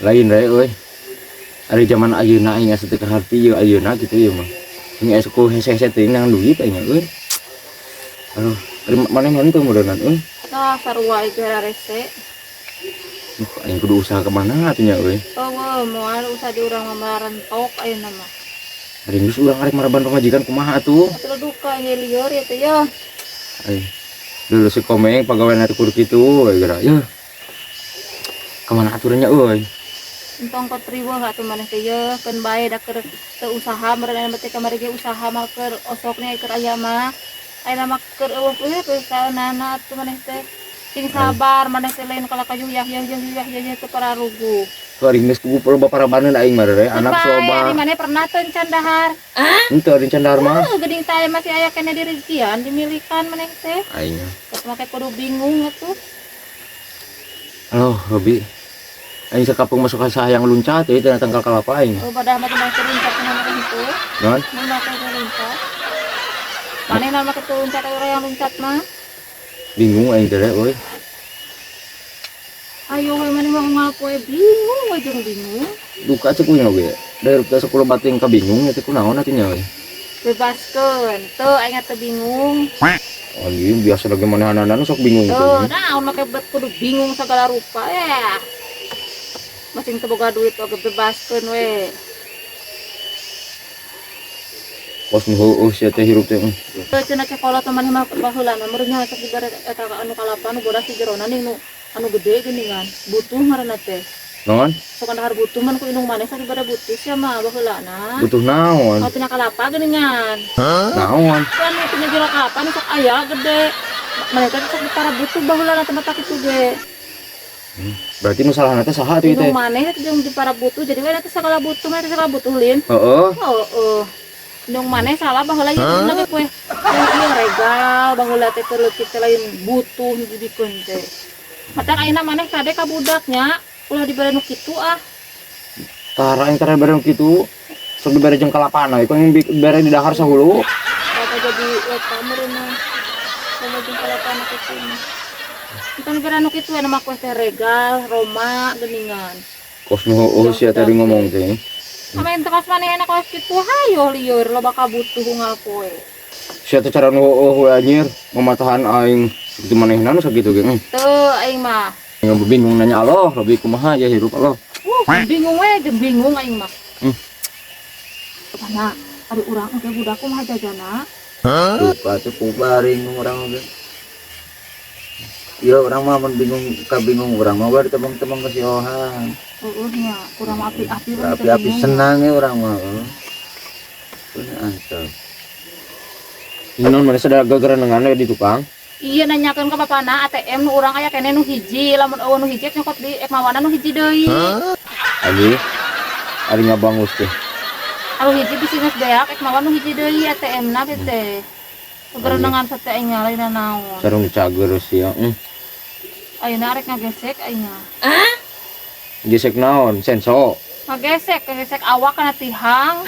Lain re euy. Ari zaman ayeuna aing asa teu kaharti ieu ayeuna kitu ieu mah. Ini asa ku hese-hese teuing nang duit aing euy. Aduh, ari maneh mah teu meureunnan euy. Tah sarua ieu rese. Duh, aing kudu usaha ka mana atuh nya euy. Eueuh, moal usah di urang mah marentok ayeuna mah. Ari geus urang arek maraban pamajikan kumaha atuh? Atuh duka nya lieur ya teh ya. Ai. Dulu si Komeng pagawean teh kudu kitu we geura. Yeuh. Kamana aturannya euy? Entong katriweuh atuh maneh teh yeuh, keun bae da keur teu usaha meureun aya teh kamari ge usaha mah keur osoknya keur aya mah. Ayeuna mah keur eueuh we usahaanana atuh maneh teh. Sing sabar maneh teh lain kalah ka yuyah yeuh yeuh yuyah yeuh yeuh teu pararuguh. Tuh ari geus kubu loba parabaneun aing mah re anak Bae loba. Ari maneh pernah teu encan dahar? Henteu ari encan dahar mah. Heuh, geuning teh masih aya keneh direzekian dimilikan maneh teh. Aing. Geus make kudu bingung atuh. Halo, Robi. Aing sakapeung masuk ka hayang luncat euy tina tangkal kalapa aing. Oh, padahal mah teu luncat cenah maneh itu. Naon? Mun make teu luncat. Maneh naon make teu luncat urang yang luncat mah. Bingung aing teh euy. Ayo we maneh mah unggal poe bingung we jeung bingung. Duka cek kuing oge. Da hirup teh sok loba teuing kabingung nya teh kunaon atuh nya euy. Bebaskeun, teu aing teh bingung. Anjing biasa lagi manehanana sok bingung teh. Naon make bet kudu bingung segala rupa ya. Masing teu boga duit oge bebaskeun we. Kos nu heueuh sia teh hirup teh. Teu cenah cek kolot maneh mah baheula mah meureun nya sok dibere eta anu kalapa nu bodas di jerona nih nu anu gede geuningan. Butuh ngaranna teh. Naon? Sok dahar butuh man ku indung maneh sok dibere butuh sia mah baheulana. Butuh naon? Oh tina kalapa geuningan. Naon? Kan nu tina jero kalapa nu sok aya gede. Maneh teh sok para butuh baheulana teh mata kitu ge. Berarti nu salahna teh saha atuh teh? Indung maneh teh jeung di para butuh jadi we teh sagala butuh maneh teh sagala butuh lin. Heeh. Heeh. Indung maneh salah baheula ieu teh ge poe. Ieu regal baheula teh keur leutik teh lain butuh nu dibikeun teh. Matak ayeuna maneh kade ka budaknya ulah dibere nu kitu ah. Tara aing tara dibere nu kitu. Sok dibere jeung kalapana ieu kan dibere di dahar sahulu. Kata jadi eta meureunna. Sama jeung kalapana kitu mah. Entong dibere nu kitu we nama kue teh regal, Roma geuningan. Kos nu heueuh sia tadi ngomong teh. Sama ente kos maneh enak kos kitu hayo lieur loba kabutuh unggal poe. Sia teh cara nu heueuh we anjir, mamatahan aing sakitu manehna nu sakitu ge. Teu aing mah. Aing bingung nanya Allah, lebih kumaha ya hirup Allah. Bingung we jeung bingung aing mah. Mana ari urang engke budak kumaha jajana? Duka teh kubaring urang oge. Ya urang mah mun bingung ka bingung urang mah bae ditebang-tebang ka si Ohan. Heueuh nya, urang mah api-api we Api-api senang ya urang mah. Punya antep. Naon maneh sada gagarenengan we di tukang? Iya nanyakeun ka bapana ATM nu urang aya keneh nu hiji, lamun eueuh nu hiji nyokot di ek mawana nu hiji deui. Ari ari ngabangus teh. Anu hiji bisi geus beak ek mawa nu hiji deui ATM-na teh. Gagarenengan sate aing lain naon. Sareng cager sia. Ayeuna arek ngagesek aing. Gesek naon? Senso. Ngagesek, ngagesek awak kana tihang.